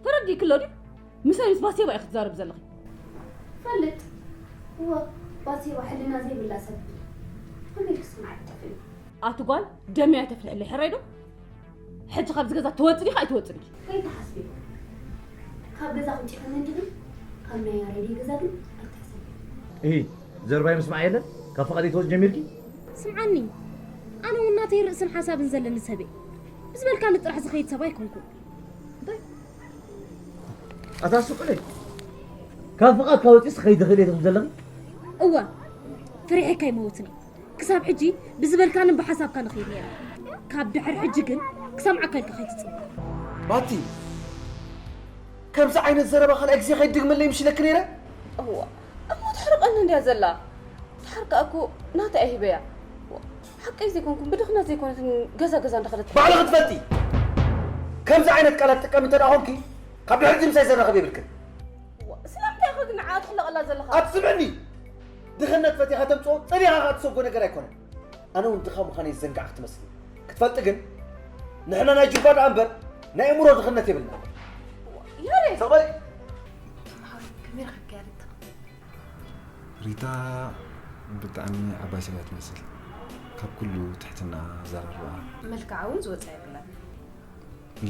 ተረዲእክሎ ድዩ? ምሳይ ምስ ባሴባ ኢኺ ክትዛረቢ ዘለኺ። ፈልጥ። እወ፣ ባሴባ ሕልና ዘይብላ ሰብ ኩሉ ክስማዕ ትኽእል። ኣቲ ጓል፣ ደመይ ኣይተፍልሕለይ፣ ሕራይ ዶ? ሕጂ ካብዚ ገዛ ትወጽእ ዲኺ ኣይትወጽእን ኢኺ? ከይትሓስቢ። ካብ ገዛ ክውጪ ከመንዲ ግን ካብ ናይ ያሬድ ገዛ ግን ኣይትሕሰቢ። እሂ፣ ዘረባይ ምስማዕ የለን? ካብ ፍቓደይ ትወጽእ ጀሚርኪ? ስምዓኒ፣ ኣነ እውን ናተይ ርእስን ሓሳብን ዘለኒ ሰብ እየ። ብዝበልካኒ ጥራሕ ዝኸይድ ሰብ ኣይኮንኩን። እንታይ? ኣታ ስቕ ኢለ፣ ካብ ፍቓድካ ወጺእስ ክኸይድ ዝኽእል እየ ትብሊ ዘለኺ? እወ፣ ፈሪሐካ ኣይመውትን እየ። ክሳብ ሕጂ ብዝበልካንን ብሓሳብካን እኸይድ ነይረ። ካብ ድሕሪ ሕጂ ግን ክሰምዓካ ኢልካ ከይትጽበ። ባቲ፣ ከምዚ ዓይነት ዘረባ ካልኣይ ግዜ ከይትድግመለይ ምሽ ኢለኪ ነይረ። እዋ፣ እሞ ተሕርቐኒ እንድያ ዘላ። ተሓርቃ እኮ ናተይ ኣይህበያ። ሓቀይ ዘይኮንኩም ብድኽነት ዘይኮነትን ገዛ ገዛ እንዳኸደት ባዕልኺ ትፈልጢ። ከምዚ ዓይነት ቃላት ትጥቀሚ እንተ ደኣ ኾንኪ፣ ካብ ድሕሪት ምሳይ ዘራኽብ የብልክን። እዋ፣ ስለምንታይ ኢኻ ግን ንዓኣ ትሕለቐላ ዘለኻ? ኣትስምዕኒ። ድኽነት ፈቲኻ ተምጽኦ፣ ጸኒኻ ኸኣ ትሰጎ ነገር ኣይኮነን። ኣነ እውን ድኻ ምዃነይ ዝዘንጋዕኪ ትመስሊ። ክትፈልጢ ግን፣ ንሕና ናይ ጅባ ደኣ እምበር፣ ናይ እምሮ ድኽነት የብልና። ያሬድ! ተቐበሊ። ተምሃሮ፣ ከመይ ረኺብካያ ሪታ? ሪታ ብጣዕሚ ዓባይ ሰብ እያ ትመስል። ካብ ኩሉ ትሕትና ኣዘራርባኣ። መልክዓ እውን ዝወጽኣ የብላን።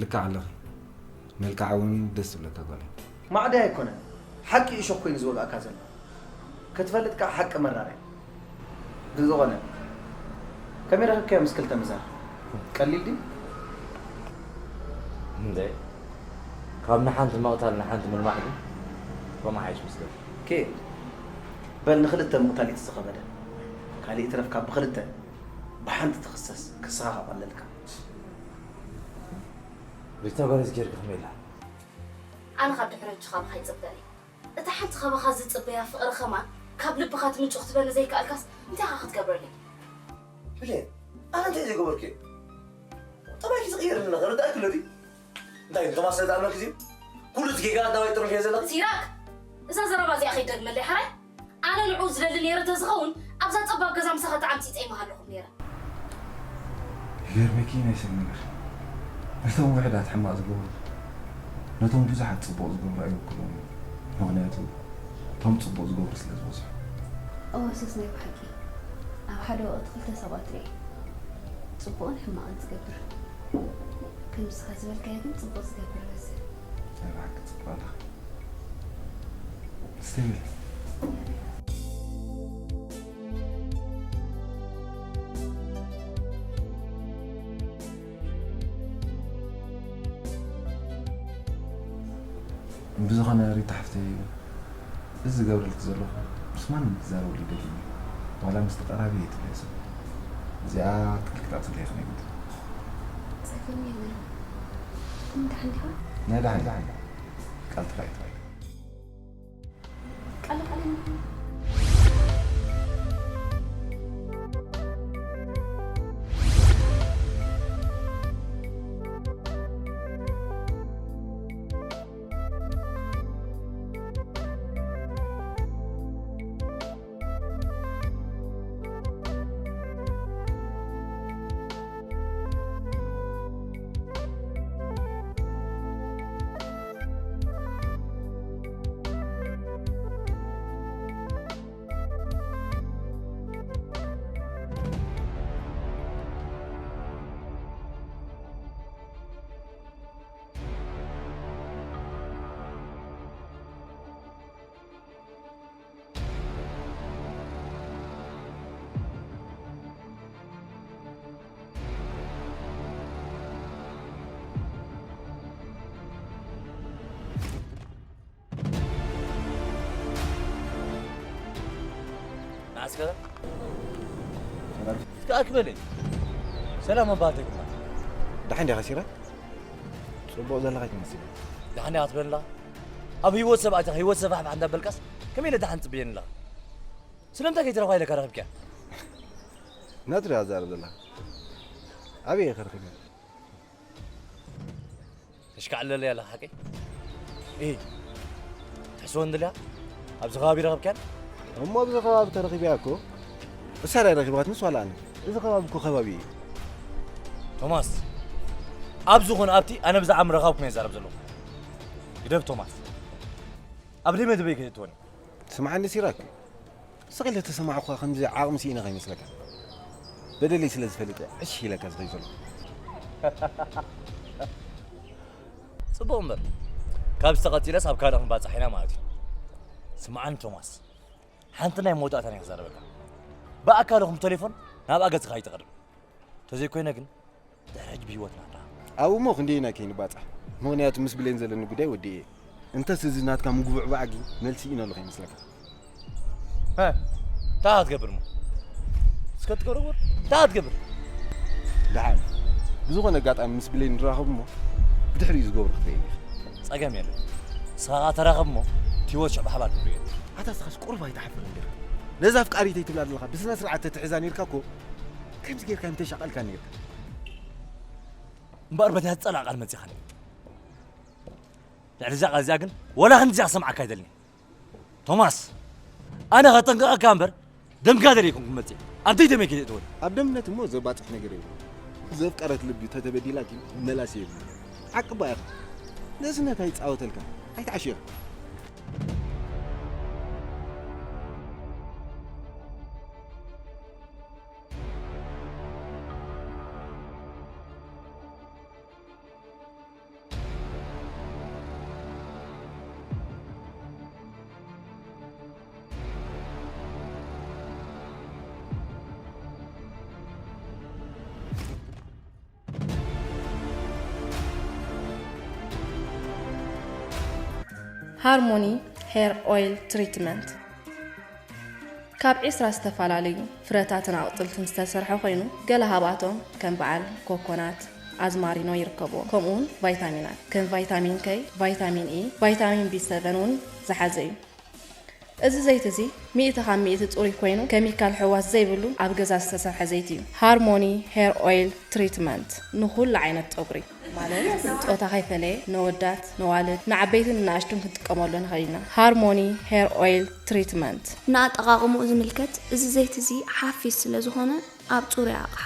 ልክዕ ኣለኺ። መልክዓ እውን ደስ ትብለካ ጓል እያ። ማዕዳ ኣይኮነን፣ ሓቂ እሾኽ ኮይኑ ዝወግኣካ ዘሎ። ክትፈልጥ ከኣ ሓቂ መራር እያ። ብዝኾነ፣ ከመይ ረኺብካዮ ምስ ክልተ ምዛር? ቀሊል ድዩ? እንደ፣ ካብ ንሓንቲ ምቕታል ንሓንቲ ምልማዕ ግን፣ ከምኡ ሓይሽ ምስ ገዛ። ኬድ፣ በል ንኽልተ ምቕታል እዩ ዝኸበደ። ካልእ ይትረፍ ካብ ብኽልተ ብሓንቲ ትኽሰስ፣ ክስኻ ከቐለልካ። ሪታ በረስ ጌርካ ከመይ ኢላ? ኣነ ካብ ድሕሪ ሕጂ ካባኻ ይጽበ እየ። እታ ሓንቲ ካባኻ ዝጽበያ ፍቕሪ ከማን ካብ ልብኻ ትምንጩ ክትበኒ ዘይከኣልካስ እንታይ ኢኻ ክትገብረለይ? ብሌን፣ ኣነ እንታይ ዘይገበርኩ እየ? ጠባይኪ ዝቕየር ኣለኺ፣ ርዳእኪ ኣሎ ድዩ? እንታይ፣ ንከማን ስለ ዝኣመንኪ ድዩ? ኩሉ እቲ ጌጋታት ናባይ ጥርንፊ ዘለኺ? ሲራክ! እዛ ዘረባ እዚኣ ከይትደግመለይ ሓራይ? ኣነ ንዕኡ ዝደሊ ነይረ እንተዝኸውን፣ ኣብዛ ጸባብ ገዛ ምሳኻ ተዓምጺጸ ይምሃለኹም ነይረ። ይገርመኪ ናይ ሰብ ነገር። ነቶም ውሑዳት ሕማቕ ዝገብሩ፣ ነቶም ብዙሓት ጽቡቕ ዝገብሩ ኣይውክሎምን። ምኽንያቱ፣ እቶም ጽቡቕ ዝገብሩ ስለ ዝበዝሑ። እወ፣ ሱስ ናይ ብሓቂ። ኣብ ሓደ ወቕቲ ክልተ ሰባት ርኤ። ጽቡቕን ሕማቕን ዝገብር። ከም ንስኻ ዝበልካዮ ግን ጽቡቕ ዝገብር ይበዝሕ። ናይ ብሓቂ ጽቡቕ ኣለኻ። እስቲ በል። ብዝኾነ ሪታ ሓፍተይ፣ እዚ ዝገብረልኪ ዘለኹ ምስ ማንም ክትዛረበሉ ይደሊ። ዋላ ምስቲ ቀራቢ እየ ትብለዮ ሰብ። እዚኣ ቃል ክትኣትወለይ ይኽእል እዩ። ጸገም የለን። እንድሕር ዲኻ? ናይ ደሓን፣ ደሓን። ቃል ተላኢኻ። ቃል ቃል ኣስከረ እስከ ኣክበለይ። ሰላም ኣባቴ ግማ። ደሓን ዲኻ ሲራክ? ጽቡቕ ዘለኻ ኣይትመስልን። ደሓን ዲኻ ትብለላ? ኣብ ህይወት ሰብ ኣቲኻ ህይወት ሰብ ፋሕፋሕ እንዳበልካስ ከመይ ኢለ ደሓን ጽብየኒ ኣለኻ? ስለምንታይ ከይትረኽባ ኢለካ ረኺብካያ? ናትሪ ኣዛርብ ዘለኻ። ኣበይ ኢኻ ረኺብያ? ተሽካዕለለይ ኣለኻ ሓቀይ? እ፣ ትሕስወን ድልያ? ኣብዚ ከባቢ ረኸብካን? እሞ ኣብዚ ከባቢ ተረኺብያ እኮ። እሳ ዳይ ረኺባትንስ ዋላ ኣነ? እዚ ከባቢ እኮ ከባቢ እዩ። ቶማስ፣ ኣብ ዝኾነ ኣብቲ ኣነ ብዛዕባ ምረኻብኩም እየ ዝዛረብ ዘለኹ። ግደፍ ቶማስ። ኣብ ደይ መደበይ ከየእትወኒ። ስምዓኒ ሲራክ። ስቕ ኢለ ተሰማዕኩኻ ከምዚ ዓቕሚ ስኢነ ከይመስለካ። በደለይ ስለ ዝፈልጥ እየ ዕሽ ኢለካ ዝኸይድ ዘለኹ። ጽቡቕ እምበር፣ ካብዚ ተቐጺለስ ኣብ ካልእ ክንባጻሕ ኢና ማለት እዩ። ስምዓኒ ቶማስ፣ ሓንቲ ናይ መወዳእታ እየ ክዛረበካ። ብኣካል ይኹን ብቴሌፎን ናብኣ ገጽካ ኣይትቕርብ። ተዘይኮይነ ግን ድሕሪ ሕጂ ብህይወትና ንረኣኽ። ኣብኡ እሞ ክንደየናይ ከይንባጻሕ። ምኽንያቱ ምስ ብሌን ዘለኒ ጉዳይ ወዲኤ እየ። እንተስ እዚ ናትካ ምጉብዕባዕ ግን መልሲ ኢነሉ ከይመስለካ። ሀ፣ እንታይ ክትገብር እሞ? እስከ ትገረወር፣ እንታይ ክትገብር? ደሓን፣ ብዝኾነ ኣጋጣሚ ምስ ብሌን ንራኸብ እሞ ብድሕሪኡ ዝገብሮ ክትርእየኒ ኢኻ። ጸገም የለን። ንስኻ ኸኣ ተራኸብ እሞ እቲ ህይወት ሽዑ ብሓባር ክንርእዮ። ኣታ ንስኻስ ቁሩብ ኣይትሓፍርን ዲኻ? ነዛ ኣፍቃሪተይ ትብላ ዘለኻ ብስነ ስርዓት ተትሕዛ ኔርካ እኮ ከምዚ ጌርካ ምተሻቐልካ ኔርካ። እምበኣር በታ ዝጸላእ ቃል መጺኻኒ። ልዕሊ እዛ ቃል እዚኣ ግን ወላ ክንድዚኣ ክሰምዓካ ኣይደልን። ቶማስ፣ ኣነ ከጠንቅቐካ እምበር ደምካ ደልየ ኣይኮንኩን መጽየ። ኣብ ደይ ደመይ ከይተእትወኒ። ኣብ ደምነት እሞ ዘባጽሕ ነገር የብሉን። ዘፍቀረት ልቢ ተተበዲላ ግን መላሲ የብሉን። ዓቅባ ኢኻ። ንእስነት ኣይጻወተልካ። ኣይትዓሽኻ። ሃርሞኒ ሄር ኦይል ትሪትመንት ካብ ዒስራ ዝተፈላለዩ ፍረታትን ኣቑጽልትን ዝተሰርሐ ኮይኑ፣ ገለ ካብኣቶም ከም በዓል ኮኮናት፣ ኣዝማሪኖ ይርከብዎም። ከምኡውን ቫይታሚናት ከም ቫይታሚን ከይ፣ ቫይታሚን ኢ፣ ቫይታሚን ቢ ሰቨን እውን ዝሓዘ እዩ። እዚ ዘይቲ እዚ ሚእቲ ካብ ሚእቲ ጽሩይ ኮይኑ፣ ኬሚካል ሕዋስ ዘይብሉ ኣብ ገዛ ዝተሰርሐ ዘይቲ እዩ። ሃርሞኒ ሄር ኦይል ትሪትመንት ንኹሉ ዓይነት ጸጉሪ። ማለት ጾታ ከይፈለየ ነወዳት፣ ነዋልድ፣ ንዓበይትን ንኣሽቱን ክንጥቀመሉ ንኽእል ኢና። ሃርሞኒ ሄር ኦይል ትሪትመንት። ንኣጠቓቕምኡ ዝምልከት፣ እዚ ዘይቲ እዚ ሓፊስ ስለ ዝኾነ፣ ኣብ ጽሩይ ኣቕሓ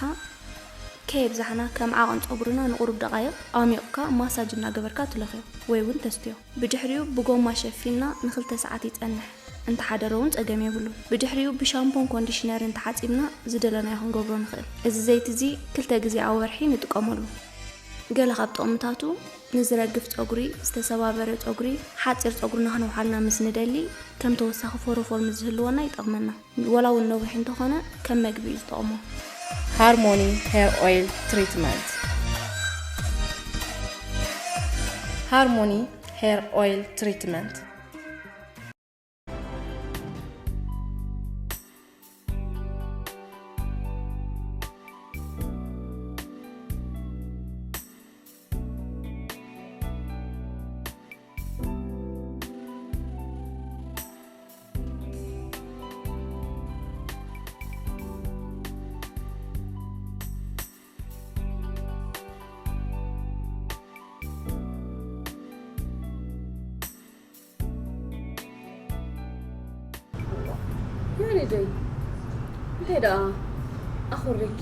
ከየብዛሕና፣ ከም ዓቐን ጸጉርና ንቑሩብ ደቓይቕ ኣሚቑካ ማሳጅ እናገበርካ ትለኽዮ ወይ እውን ተስትዮ። ብድሕሪኡ ብጎማ ሸፊንና ንኽልተ ሰዓት ይጸንሕ። እንተሓደረ እውን ጸገም የብሉን። ብድሕሪኡ ብሻምፖን ኮንዲሽነርን ተሓጺብና ዝደለናዮ ክንገብሮ ንኽእል። እዚ ዘይቲ እዚ ክልተ ግዜ ኣብ ወርሒ ንጥቀመሉ። ገለ ካብ ጥቕምታቱ፣ ንዝረግፍ ጸጉሪ፣ ዝተሰባበረ ጸጉሪ፣ ሓጺር ጸጉርና ክነውሓልና ምስ ንደሊ፣ ከም ተወሳኺ ፎሮፎር ምስ ዝህልወና ይጠቕመና። ወላ እውን ነዊሕ እንተኾነ፣ ከም መግቢ እዩ ዝጠቕሞ። ሃርሞኒ ሄር ኦይል ትሪትመንት። ሃርሞኒ ሄር ኦይል ትሪትመንት። ያሬደይ፣ እንታይ ደኣ ኣኾሪኪ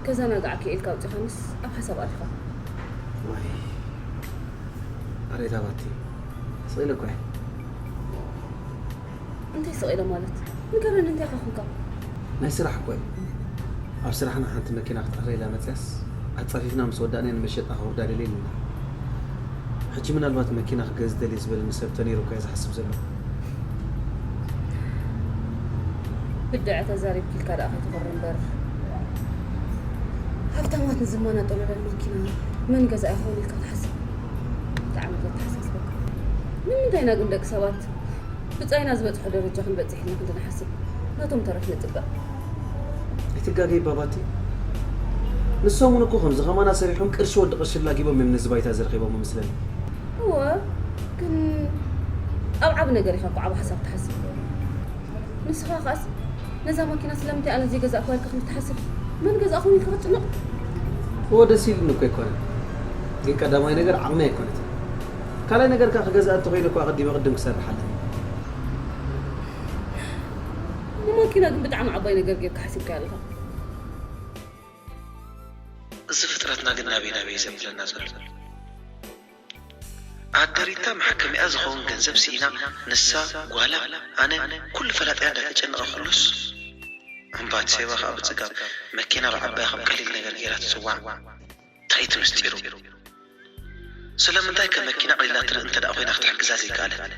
ከዘናግዓኪ ኢልካ ኣውጺኻንስ ኣብ ሓሳብ ኣቲኻ? ዋይ፣ ኣሬት ኣባቲ፣ ስቕ ኢለ እኮ እየ። እንታይ ስቕ ኢለ ማለት? ንገረኒ፣ እንታይ ኢኻ ኮንካ? ናይ ስራሕ እኮ እዩ። ኣብ ስራሕና ሓንቲ መኪና ክትዕረ ኢላ መጽያስ፣ ኣጻፊፍና ምስ ወዳእና ንመሸጣ ከውርዳ ደልየ ኢሉና። ሕጂ ምናልባት መኪና ክገዝ ደልየ ዝበለኒ ሰብ ተነይሩ እኮ እየ ዝሓስብ ዘለኹ። ብድዐ ተዛሪብኪ ኢልካ ደኣ ከይትኾሪ እምበር፣ ሃብታማት ንዝመናጠሉለን መኪና መን ገዛኣ ይኸውን ኢልካ ትሓስብ? ብጣዕሚ ዘተሓሳስበካ። ንምንታይ ኢና ግን ደቂ ሰባት ብጻይና ዝበጽሖ ደረጃ ክንበጽሕ ኢልና ክንዲ ንሓስብ፣ ናቶም ተረፍ ንጥበ። ኣይትጋገይ ባባቲ። ንሶም እውን እኮ ከምዚ ከማና ሰሪሖም ቅርሺ ወዲ ቅርሺ ላጊቦም እዮም ነዚ ባይታ ዘርኺቦም መስለኒ። እወ፣ ግን ኣብ ዓቢ ነገር ኢኻ እኮ ዓቢ ሓሳብ ትሓስብ። ንስኻ ኸኣስ ነዛ ማኪና ስለምንታይ ኣነ ዘይገዛእኩ ኢልካ ከም ትሓስብ፣ መን ገዛእኹም ኢልካ ክትጭነቕ? እወ፣ ደስ ኢሉኒ እኮ ኣይኮነን፣ ግን ቀዳማይ ነገር ዓቕሚ ኣይኮነትን። ካልኣይ ነገር ከኣ ክገዝኣ እንተኾይነ እኮ ኣቐዲመ ቅድም ክሰርሕ ኣለኒ። ንማኪና ግን ብጣዕሚ ዓባይ ነገር ጌርካ ሓሲብካ ኣለኻ። እዚ ፍጥረትና ግን ናበይ ናበይ ዘብለና ዘሎ? ኣደ ሪታ መሓከሚኣ ዝኸውን ገንዘብ ስኢና፣ ንሳ፣ ጓላ፣ ኣነ፣ ኩሉ ፈላጢኣ እንዳተጨነቐ ኩሉስ፣ እምባ ትሴባ ከዓ ብፅጋብ መኪና ብዓባያ ከም ቀሊል ነገር ገይራ ትፅዋዕ። እንታይ እቲ ምስጢሩ? ስለምንታይ ከ መኪና ቀሊላ ትርኢ እንተ ደኣ ኮይና ክትሕግዛ ዘይከኣለት?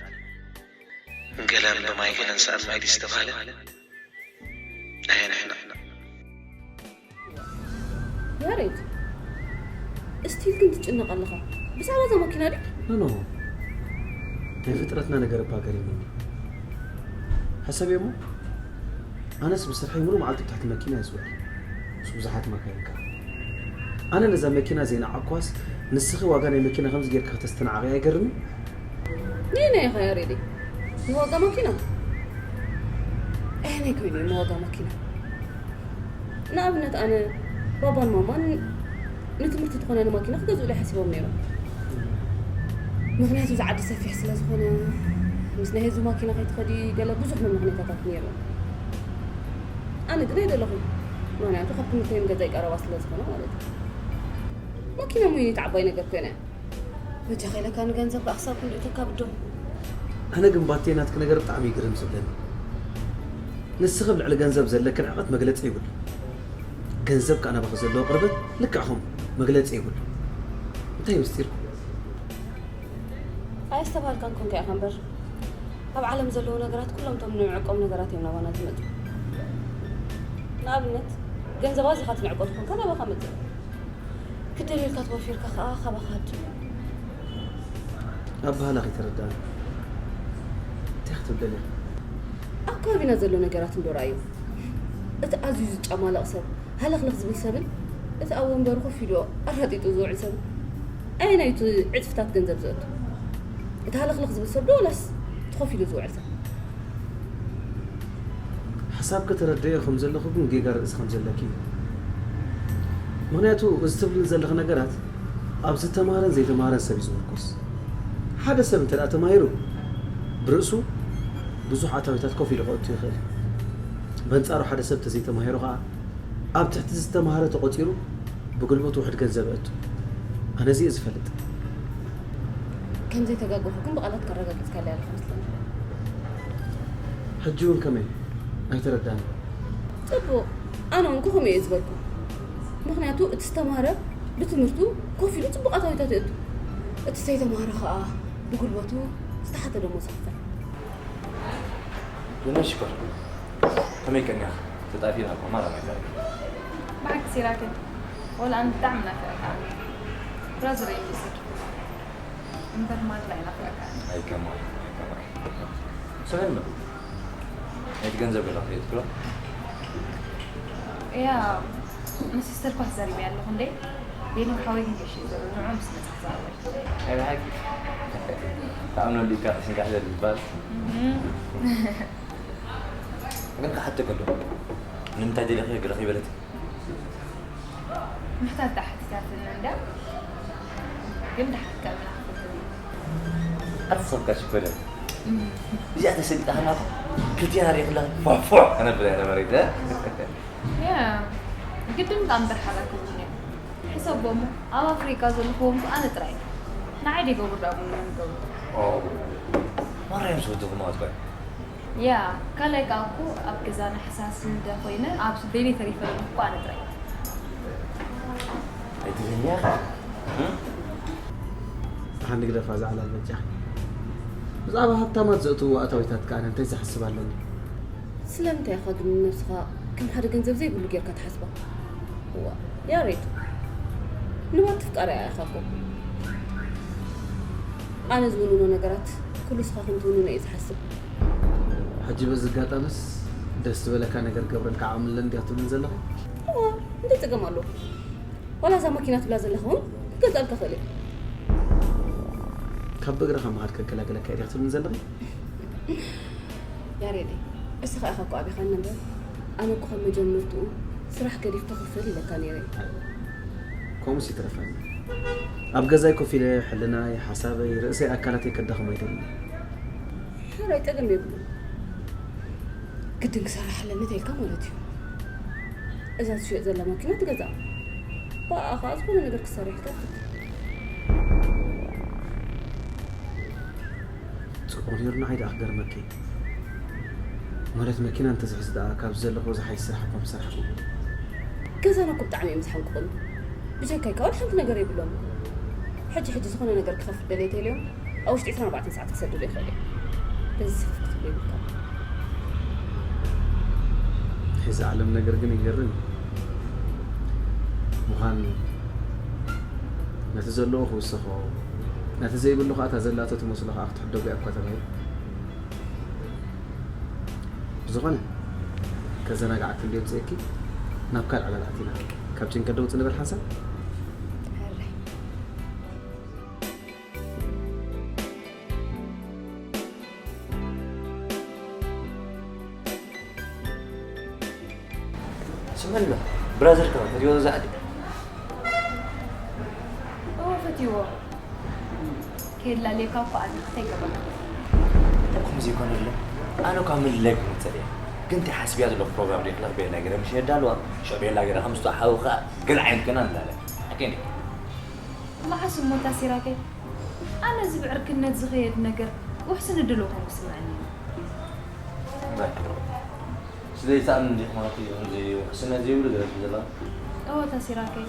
ገለን ብማይ ገለን ሰኣን ማይ ድዩ ዝተባህለ? ኣየንሕና። ያሬድ፣ እስቲል ግን ትጭነቕ ኣለኻ ብዛዕባ እዛ ማኪና ድዩ? ኖ ኖ፣ ናይ ፍጥረትና ነገር እባ ገሪሙኒ። ሕሰብዮ እሞ፣ ኣነስ ብስርሐይ ሙሉ መዓልቲ ብታሕቲ መኪና እየ ዝውዕል፣ ምስ ብዙሓት መካይን ከኣ። ኣነ ነዛ መኪና ዘይነዓቕኳስ፣ ንስኺ ዋጋ ናይ መኪና ከምዚ ጌርካ ከተስተናዕቕያ ኣይገርምን? ነየናይ ኢኻ ያሬደይ? ንዋጋ ማኪና? ኣየናይ ኮይኑ እዩ ንዋጋ ማኪና? ንኣብነት ኣነ ባባን ማማን ንትምህርቲ ትኾነኒ ማኪና ክገዝኡለይ ሓሲቦም ነይሮም። ምኽንያቱ እዚ ዓዲ ሰፊሕ ስለ ዝኾነ ምስ ናይ ህዝቢ ማኪና ከይትኸዲ ገለ ብዙሕ መመኽንያታት ነይሩ። ኣነ ግን ኣይደለኹን። ምኽንያቱ ካብ ትምህርተይን ገዛይ ቀረባ ስለ ዝኾነ ማለት እዩ። ማኪና ሙይኒት ዓባይ ነገር ኮይና እያ። በጃኻ ኢለካ ንገንዘብ ከኣ ክሳብ ክንድኡ ተካብዶ። ኣነ ግን ባቴ ናትኪ ነገር ብጣዕሚ እዩ ግርም ዝብለኒ። ንስኺ ኣብ ልዕሊ ገንዘብ ዘለክን ዕቐት መግለጺ የብሉ። ገንዘብ ከኣ ናባኺ ዘለዎ ቅርበት ልክዕኹም መግለጺ የብሉ። እንታይ ምስጢርኩም? ኣየስተብሃልካን ኮንካ ኢኻ እምበር፣ ኣብ ዓለም ዘለዉ ነገራት ኩሎም እቶም ንዕቀም ነገራት እዮም ናባና ዝመጹ። ንኣብነት፣ ገንዘብ ኣዚኻ ትንዕቆ ትኾንካ ናባኻ መጽእ። ክደልዩልካ ተወፊርካ ከኣ ካባኻ ሃድም። ኣበሃህላ ከይተረዳእኒ። እንታይ ክትብል ደሊኻ? ኣብ ከባቢና ዘሎ ነገራት እንዶ ረኣዮ። እቲ ኣዝዩ ዝጫማለቕ ሰብ፣ ሃለኽለኽ ዝብል ሰብን እቲ ኣብ ወንበሩ ኮፍ ኢሉ ኣራጢጡ ዝውዕል ሰብን ኣየናይ እዩ እቲ ዕጽፍታት ገንዘብ ዘእቱ? እቲ ሃለኽለኽ ዝብል ሰብ ዶ ወላስ እቲ ኮፍ ኢሉ ዝውዕል ሰብ? ሓሳብኪ ተረዲኤዮ ከም ዘለኹ ግን ጌጋ ርእሲ ከም ዘለኪ እዩ። ምኽንያቱ እዚ ትብልኒ ዘለኺ ነገራት ኣብ ዝተማህረን ዘይተማህረን ሰብ እዩ ዝምርኮስ። ሓደ ሰብ እንተ ደኣ ተማሂሩ ብርእሱ ብዙሕ ኣታዊታት ኮፍ ኢሉ ከእቱ ይኽእል። በንጻሩ ሓደ ሰብ ተዘይተማሂሩ ከኣ ኣብ ትሕቲ ዝተማህረ ተቖጺሩ ብጉልበቱ ውሕድ ገንዘብ እእቱ። ኣነ እዚ እየ ዝፈልጥ። ከም ዘይተጋገኹ ግን ብቓላት ከረጋግጽካለይ ኣለኻ መስለኒ። ሕጂ እውን ከመይ? ኣይተረዳእን። ጽቡቕ፣ ኣነ እውን ከምኡ እየ ዝበልኩ። ምኽንያቱ እቲ ዝተማህረ ብትምህርቱ ኮፍ ኢሉ ጽቡቕ ኣታዊታት የእቱ። እቲ ዘይተማህረ ከኣ ብጉልበቱ ዝተሓተ ደሞዝ ይኽፈል። ብነሽኮር ከመይ ቀኒኻ? ተጣፊእና እኮ ማራ ማይ ታሪክ። ብሓቂ ሲራክን ወላ ኣነ ብጣዕሚ ናፊቐካ። ብራዘር እዩ ምስኪ። እምበር ማራ ይናፍቐካ። ኣይከማን ኣይከማን። ስምዕኒ ናይቲ ገንዘብ ገለ ክትሪኦ ትኽእሎ? እያ ንሲስተር ኳስ ዘሪበያ ኣለኹ እንዴ ቤኒ ሓወይ ክንገሽ እዩ ዘሎ ንዑ ምስ መጽእ ክዛረበ ናይ ብሓቂ ተኣምነሉ ኢልካ ተስንጋሕ ዘብል ዝበሃል። ግን ክሓተከ ኣሎ ንምንታይ ደሊኺ ግረኺ በለት? ምሕታት ዳሓቲታትኒ እንዳ ግን ዳሓትካ ምናፍቅኒ። ኣትሰብካ ሽኮለ እዚኣ ተሰሊጣ ሃላታ ክልቲና ሪኽላ ፏፏሕ ከነብል እያ ነበረ። ያ ግድን ብጣዕሚ ደርሓላ ክብሉኒ እዮም። ሕሰቦ እሞ ኣብ ኣፍሪቃ ዘለኹዎም ኣነ ጥራይ ንዓይ ደይገብሩ ዳኣ ቡን ይገብሩ። ማርያም ዝፈትኹም ኣጥባይ ያ ካልኣይ ከዓ እኮ ኣብ ገዛና ሕሳስ እንደ ኮይነ ኣብ ቤለይ ተሪፈ ዘለኹ እኮ ኣነ ጥራይ። ኣይትዘኛ ደሓን ንግደፋ እዛ ዕላል በጃ። ብዛዕባ ሃብታማት ዘእትውዎ ኣታዊታት ከኣ እንታይ ዝሓስብ ኣለኒ? ስለምንታይ ኢኻ ግን ንነብስኻ ከም ሓደ ገንዘብ ዘይብሉ ጌርካ ትሓስባ? እዋ ያሬድ ንማት ትፍቃር እያ ኢኻ እኮ። ኣነ ዝውንኖ ነገራት ኩሉ ስኻ ከም ትውንኖ እየ ዝሓስብ። ሕጂ በዚ ኣጋጣሚስ ደስ ዝበለካ ነገር ገብረልካ ዓቕሚ ኣለኒ ዲኻ ትብልን ዘለኻ? እዋ፣ እንታይ ጸገም ኣለዎ? ዋላ እዛ ማኪና ትብላ ዘለኻ እውን ክገዝኣልካ እኽእል እየ። ካብ ብእግርኻ ምኻድ ከገላግለካ እየ ዲኻ ትብልን ዘለኺ? ያሬደይ፣ እስኻ ኢኻ እኮ ኣቢኻኒ እምበር፣ ኣነ እኮ ካብ መጀመርትኡ ስራሕ ገዲፍካ ክፈል ኢለካ ነይረ። ከምኡስ ይትረፈኒ። ኣብ ገዛይ ኮፍ ኢለ ሕልናይ፣ ሓሳበይ፣ ርእሰይ፣ ኣካላተይ ከዳኽሞ ኣይደልን። ሕራይ ጸገም የብሉን። ግድን ክሰርሕ ኣለኒ ተይልካ ማለት እዩ። እዛ ትሽየጥ ዘላ ማኪና ትገዝኣ። ብኣኣ ኸዓ ዝኾነ ነገር ክሰርሕ ይከፍት። ጽቡቕ ነይሩ ንዓይ ደኣ ክገርመኪ። ማለት መኪና እንተዝሕዝ ደኣ ካብዚ ዘለኹ ዝሓይሽ ስራሕ እኳ ምሰራሕኩ። ገዛና እኮ ብጣዕሚ እዮም ዝሓንቁቑኒ። ብጀካይ ከኣ ሓንቲ ነገር የብሎም። ሕጂ ሕጂ ዝኾነ ነገር ክኸፍት ደልየ ተልዮም ኣብ ውሽጢ ዕስራን ኣርባዕተን ሰዓት ክሰድሉ ይኽእል እዮም። በዚ ስክፍት ክትብሎ ይብልካ። እዚ ዓለም ነገር ግን ይገርም እዩ። ምዃን ነቲ ዘለዎ ክውሰኾ፣ ነቲ ዘይብሉ ከኣ እታ ዘላቶ ትመስሎ ከኣ ክትሕደጎ እያ እኳ ተባሂሉ። ብዝኾነ፣ ከዘናግዓኪ እንድየ ኣውፅኤኪ፣ ናብ ካልእ ዕላል ኣቲና። ካብ ጭንቀት ዶ ውፅእ ንበል ሓንሳብ? ሕራይ። ስምዕና፣ ብራዘር ከማን ፈትይዎ እዛ ዓዲ? እዎ፣ ፈትይዎ። ከየላልየካ እኮ ኣነ እንታይ ይገብረካ? ከምዚ ይኮነሎም። ኣነ እኳ ምልላይ ክመጸል እየ። ግን እንታይ ሓስብያ ዘለኹ ፕሮግራም ዶ ክለኽ ቤላ ገይረ ምሽ የዳልዋ። ሽዑ ቤላ ገይረ ከም ዝተሓቡ ከኣ ገለ ዓይነት ገና ንላለ። ሓቂ እንዴ? መዓስ እሞ ታሲራከ? ኣነ እዚ ብዕርክነት ዝኸየድ ነገር ውሕስነት ድሎ ኮንኩ ስምዐኒ። እምበር፣ ስለዚ ትኣምን እንዲኺ ማለት እዩ፣ ከምዚ ውሕስነት ዘይብሉ ገለ ትብል ዘለኻ? እወ፣ ታሲራከይ።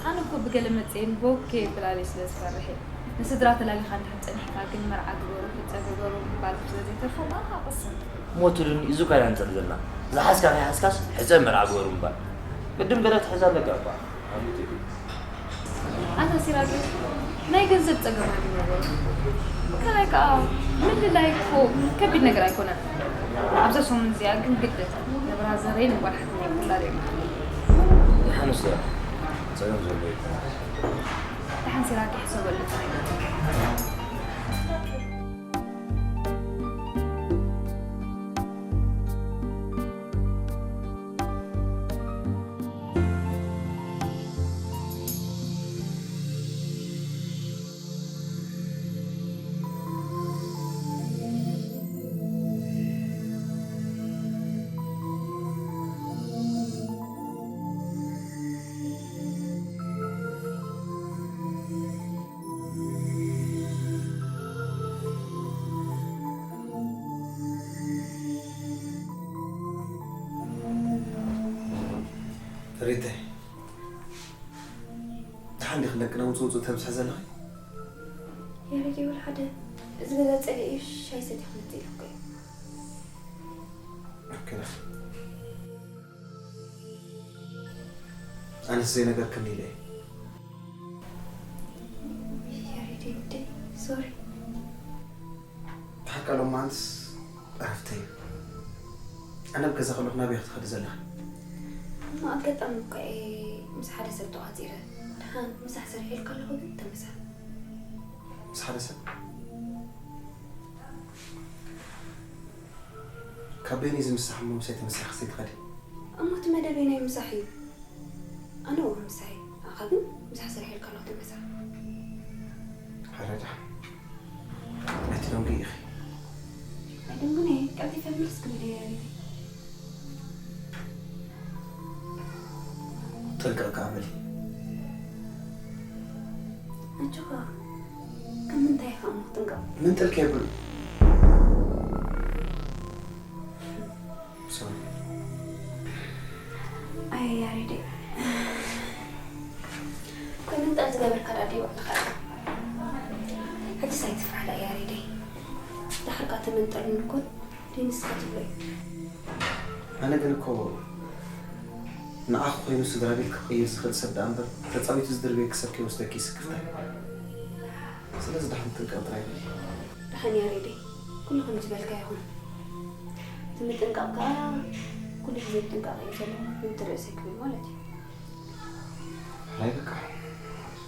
ኣነ እኮ ብገለ መጽኤን ቦኬ ብላሊ ስለ ዝፈርሕ እየ። ንስድራ ተላሊኻ እንድሕር ጸኒሕካ ግን መርዓ ግበሩ፣ ሕጸ ግበሩ ምባል ስለ ዘይተርፎ፣ ባኻ ቅስን። ሞት ሉኒ፣ እዚ እኳ ኢና ንጸሊ ዘለና። ዝሓዝካ ከይሓዝካስ ሕጸ መርዓ ግበሩ ምባል። ቅድም ገለ ትሕዝ ኣለካ እኳ። ኣንቱ ኣታ ሲራክ፣ ናይ ገንዘብ ጸገም ኣይነበሮን። ካልኣይ ከኣ ምልላይ እኮ ከቢድ ነገር ኣይኮነን። ኣብዛ ሰሙን እዚኣ ግን ግድን ንብራዘረይን ንጓል ሓትነይን ክላልዮም። ደሓን ውስያ ጸገም ዘሎ ኣይኮነን። ደሓን ሲራክ ይሕሰበሉ እቲ ነገር። ሪተ፣ ደሓን ዲኺ? ደቅና ውጽእ ውጽእ ተብዝሒ ዘለኺ? ያሬድ ይብል ሓደ፣ እዚ ገዛ ጸሊኤ ሻሂ ሰቲኹ መጽእ ኢለኩ እየ። ኦኬ፣ ዳ። ኣነስ ዘይነገርክኒ ኢለ እየ። ያሬድ ውደይ፣ ሶሪ። ብሓቂ ሎማዓንትስ ዕረፍተይ እዩ። ኣነ ኣብ ገዛ ከለኹ ናበይ ክትኸዲ ዘለኺ? እሞ ኣጋጣሚ እኮ እየ ምስ ሓደ ሰብ ተቋጺረ። ደሓን ምሳሕ ሰሪሐልካ ኣለኹ ግን ተመሳሕ። ምስ ሓደ ሰብ? ካብ በይነይ ዝምሳሕ እሞ ምሳይ ተመሲሕኪ ዘይትኸዲ? እሞ እቲ መደበይ ናይ ምሳሕ እዩ። ኣነ እውን ምሳይ፣ ንዓኻ ግን ምሳሕ ሰሪሐልካ ኣለኹ ተመሳሕ። ሓረዳ፣ ኣይትደንጉ ኢኺ። ኣይደንጉን እየ፣ ቀልጢፈ ምልስ ክብል እየ ያሬደይ። ጥንቅቕ ከኣ በሊ። ኣጆኻ፣ ካብ ምንታይ ኢኻ እሞ ጥንቅቕ? ምንጥልከ የብሉ። ሶሪ። ኣየ ያሬደይ። ከምንጣል ዝገበርካ ዳኣ ደይ ባዕልኻ ኢኻ። ሕጅስ ኣይትፍራሕ ዳኣ ያሬደይ። ድሓር ከኣ ተመንጠሉኒ እኮ ደይ ንስኻ ትብሎ እዩ። ኣነ ግን እኮ ንዓኺ ኮይኑ ስድራ ቤት ክቕይር ዝኽእል ሰብ ደኣ እምበር ተጻዊቱ ዝድርብየኪ ሰብ ከይወስደኪ ይስክፍታ እዩ። ስለዚ ደሓን ጥንቅቕ ጥራይ በሊ። ደሓን ያሬደይ፣ ኩሉ ከም ዝበልካ ይኹን። እቲ ምጥንቃቕ ከዓ ኩሉ ግዜ ጥንቃቕ እዩ ዘለዎ። ምትርእሰ ክብል ማለት እዩ። ናይ በቃ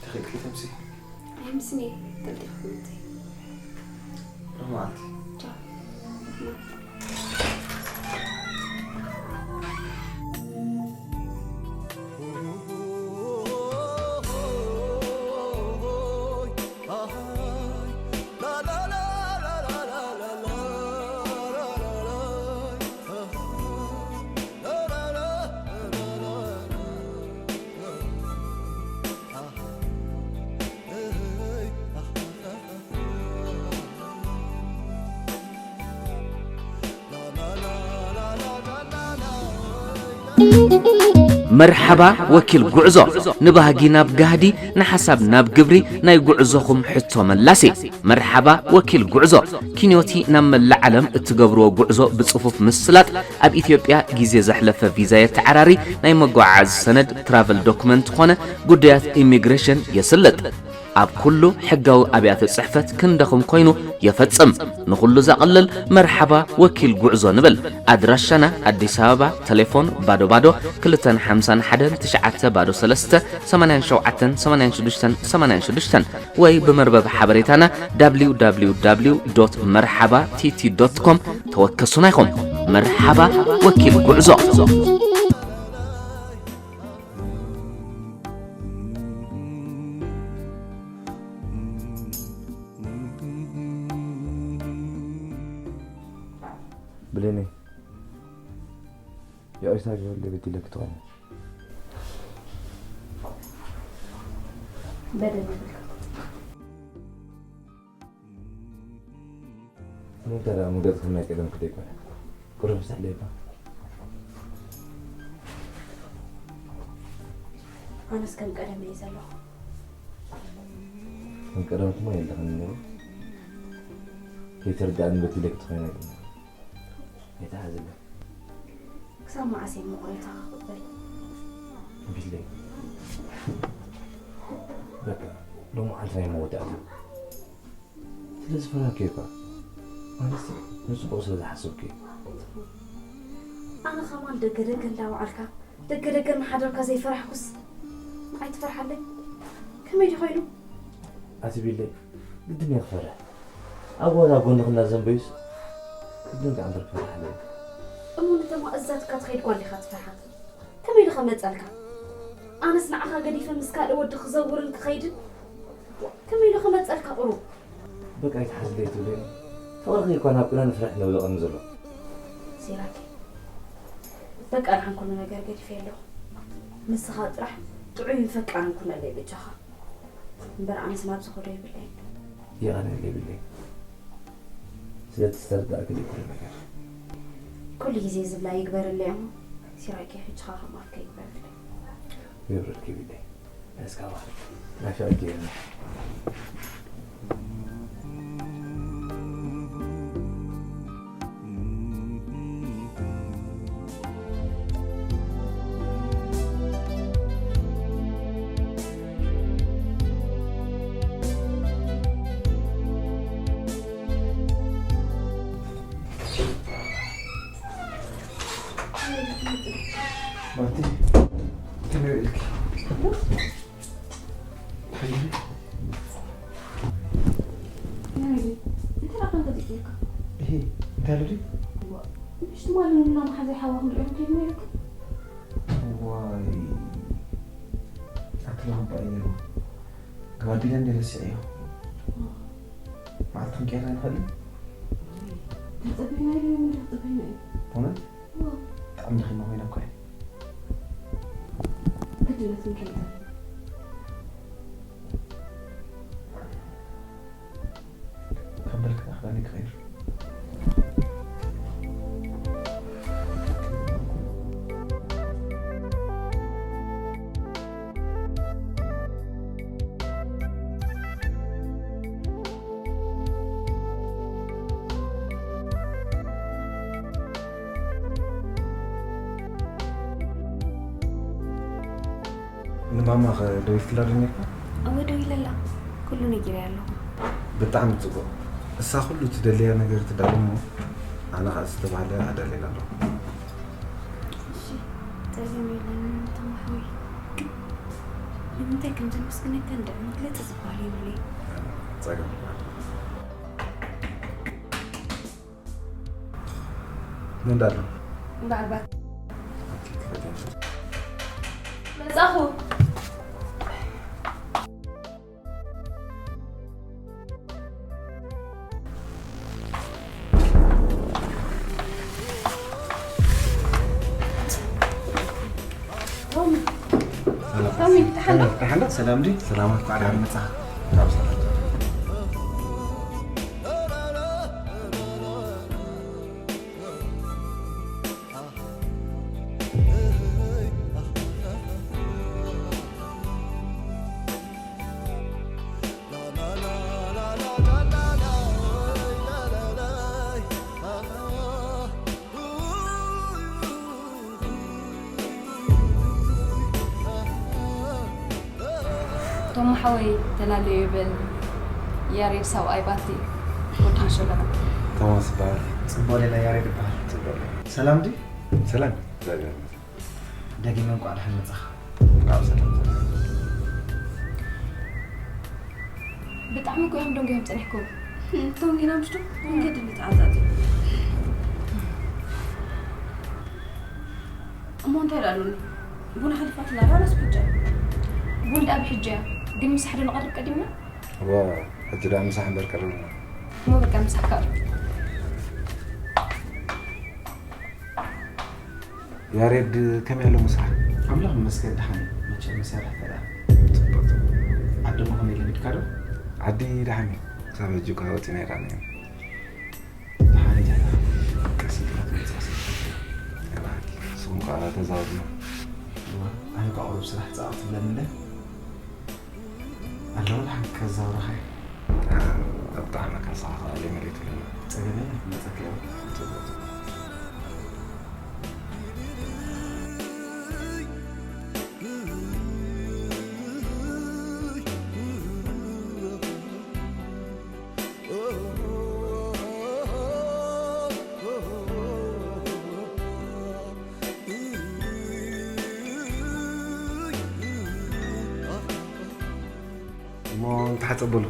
ተኸልቂ ተምሲ። ኣይምስኒ ጥልጢ ክምንተይ። ሮማንት። ቻው። መርሓባ ወኪል ጉዕዞ፣ ንባህጊ ናብ ጋህዲ፣ ንሓሳብ ናብ ግብሪ፣ ናይ ጉዕዞኹም ሕቶ መላሲ። መርሓባ ወኪል ጉዕዞ፣ ኪንዮቲ ናብ መላእ ዓለም እትገብርዎ ጉዕዞ ብጽፉፍ ምስላጥ፣ ኣብ ኢትዮጵያ ግዜ ዘሕለፈ ቪዛ የተዓራሪ፣ ናይ መጓዓዓዚ ሰነድ ትራቨል ዶክመንት ኾነ ጉዳያት ኢሚግሬሽን የስልጥ። ኣብ ኩሉ ሕጋዊ ኣብያተ ጽሕፈት ክንደኹም ኮይኑ የፈጽም። ንኹሉ ዘቕልል መርሓባ ወኪል ጉዕዞ ንብል። ኣድራሻና ኣዲስ ኣበባ፣ ተሌፎን ባዶ ባዶ ክልተን ሓምሳን ሓደን ትሽዓተ ባዶ ሰለስተ ሰማንያን ሸውዓተን ሰማንያን ሽዱሽተን ሰማንያን ሽዱሽተን ወይ ብመርበብ ሓበሬታና www መርሓባ ቲቲ ዶት ኮም ተወከሱና ኢኹም። መርሓባ ወኪል ጉዕዞ። ብሌነይ፣ ይቕሬታ ግበረለይ፣ በዲለኪ ተኾይነ። በደል የብልካ። እንታይ ደኣ መገጽ ከም ናይ ቀደምኪ ደይኮነ? ቁሩብ ፍስሕ ደይባ? ኣነስ ከም ቀደም እየ ዘለኹ። ከም ቀደምኪ እሞ የለኽን ነይሩ። ከይተረድኣኒ በዲለኪ ተኾይነ ግን ኣይትሓዝለይ። ክሳብ መዓስ እየ ምቑሬታ ክቕበል? ቢለይ፣ በቃ ሎሚ መዓልቲ ናይ መወዳእታ። ስለ ዝፈራህኪ እኳ፣ ማለት ንጽቡቕ ስለ ዝሓሰብኪ። ኣነ ኸማን ደገ ደገ እንዳወዓልካ ደገ ደገ እናሓደርካ ዘይፈራሕኩስ፣ ንዓይ ትፈርሓለይ? ከመይ ድዩ ኮይኑ? ኣቲ ቢለይ፣ ግድን እየ ክፈርሕ። ኣብ ጓል ኣብ ጎንኺ እናዘንበዩስ፣ ግድን ከኣ እምበር ክፈርሕ ኣለኒ። እሞ ንተማእዛትካ ትኸይድ ጓል ዲኻ ትፈርሓ? ከመይ ኢሉ ኸመጸልካ? ኣነስ ንዓኻ ገዲፈ ምስ ካልእ ወዲ ክዘውርን ክኸይድን ከመይ ኢሉ ኸመጸልካ ቁሩብ? በቃ ኣይትሓዝለይ ትብለኒ። ፍቕርኺ እኳ ናፍቅና ንፍርሒ ነውልቐኒ ዘሎ። ሲራክ፣ በቃ ንዓን ኩሉ ነገር ገዲፈ ኣለኹ። ንስኻ ጥራሕ ጥዑይን ፈቃርን ኩነለይ በጃኻ። እምበር ኣነስ ናብ ዝኸዶ የብለይን። የቐንየለይ ቢለይ። ስለ እተረዳእክለይ ኩሉ ነገር። ኩሉ ግዜ ዝብላ ይግበረለይ እሞ ሲራኬ ሕጂ ኸኣ ከም ኣፍከ ይግበረለይ። ይብረልኪ ቢለይ። እስካ ባር ናፊቐኪ እየ። ማርቲ፣ ከመይ ውዒልኪ? ሓይሊ? ናይዚ እንታይ ደኣ ኮንካ ተጨንካ? እሂ፣ እንታይ ኣሎ ድዩ? ምሽ ትማሊ ንላ መሓዘይ ሓዋ ክንሪኦ ከይድና ኢልካ? ዋይ፣ ኣቲ ሎሚ እባ እዩ ነይሩ። ገባዲለ እንደ ረሲዐዮ። መዓልቲ ክንቀይር ኣይንኽእልን? ተጸቢና ኢሉ ምን ተጸቢና እዩ? እውነት? ብጣዕሚ ደኺመ ኮይነ እኮ እየ። ግድነት ክንከይድ ኣለና። ካብ በልክና ክዳነይ ክቐይር። ንማማ ከ ደዊልክላ ዶ ነርካ? እወ ደዊለላ። ኩሉ ነጊረያ ኣለኹ። ብጣዕሚ ጽቡቕ። እሳ ኩሉ ትደልያ ነገር ትዳሎ እሞ ኣነ ኸዓ ዝተባህለ ኣዳልየላ ኣለኹ። እሺ፣ ጸገም የለን ተማሕወይ። ግን ንምንታይ ከም ዘመስግነካ እንድዒ መግለጺ ዝበሃል የብለይ። ጸገም ይበሃል። ምን እንዳለ? ምናልባት መጻኹ። ሮሚ፣ ሮሚ፣ ደሓን ዶ? ደሓን ዶ? ሰላም ድዩ? ሰላም። እንኳዕ ደሓን መጻኻ። ቶም ሓወይ ተላለዩ ይብል። ያሬድ ሰብኣይ ባቲ ወዲ ሸበላ። ቶማስ ይበሃል። ጽቡቕ ሌላ ያሬድ ይበሃል። ጽቡቕ ሌላ። ሰላም ድዩ? ሰላም። እግዚኣብሔር ይመስገን። ደጊመ እንኳዕ ደሓን መጻኻ። ካብ ሰላም። ብጣዕሚ እኮ እዮም ደንጉዮም ጸኒሕኩም። ደንጉና ምሽ ዶ? መንገዲ ንተዓዛዚ። እሞ እንታይ ዳሉኒ? ቡን ሓሊፋትና ዳላስ ብሕጃ? ቡን ዳ ብሕጃ፣ ግን ምሳሕ ዶ ንቐርብ ቀዲምና? እወ፣ ሕጂ ደኣ ምሳሕ እምበር ቀሪብና። እሞ በቃ ምሳሕ ካብ ያሬድ ከመይ ኣሎ ምሳሕ? ኣምላኽ ይመስገን ደሓን እዩ። መቸም መሳርሕቲ ደኣ። ጽቡቕ፣ ጽቡቕ። ዓዲ እሞ ከመይ ለሚድካ ዶ? ዓዲ ደሓን እዩ። ክሳብ ሕጂ እኳ ወጺና ኣይረኣናዮን። ደሓን እዩ ጃታ። ቀስ ኢልካ ትመጽእ። እባክህ፣ ንስኹም ከኣ ተዛወሩና። እወ፣ ኣነ እኳ ቁሩብ ስራሕ ጻዕር ትብለኒ እንደ ኣለወ ደሓን ከዛውረኻ እየ። ኣብ ጣዕመ ካሳኻ ከኣ ለመደ ትብለና። ጸገም የለን፣ ክመጸካ እየ። ጽቡቕ፣ ጽቡቕ። እሞ ንተሓጸበሉ።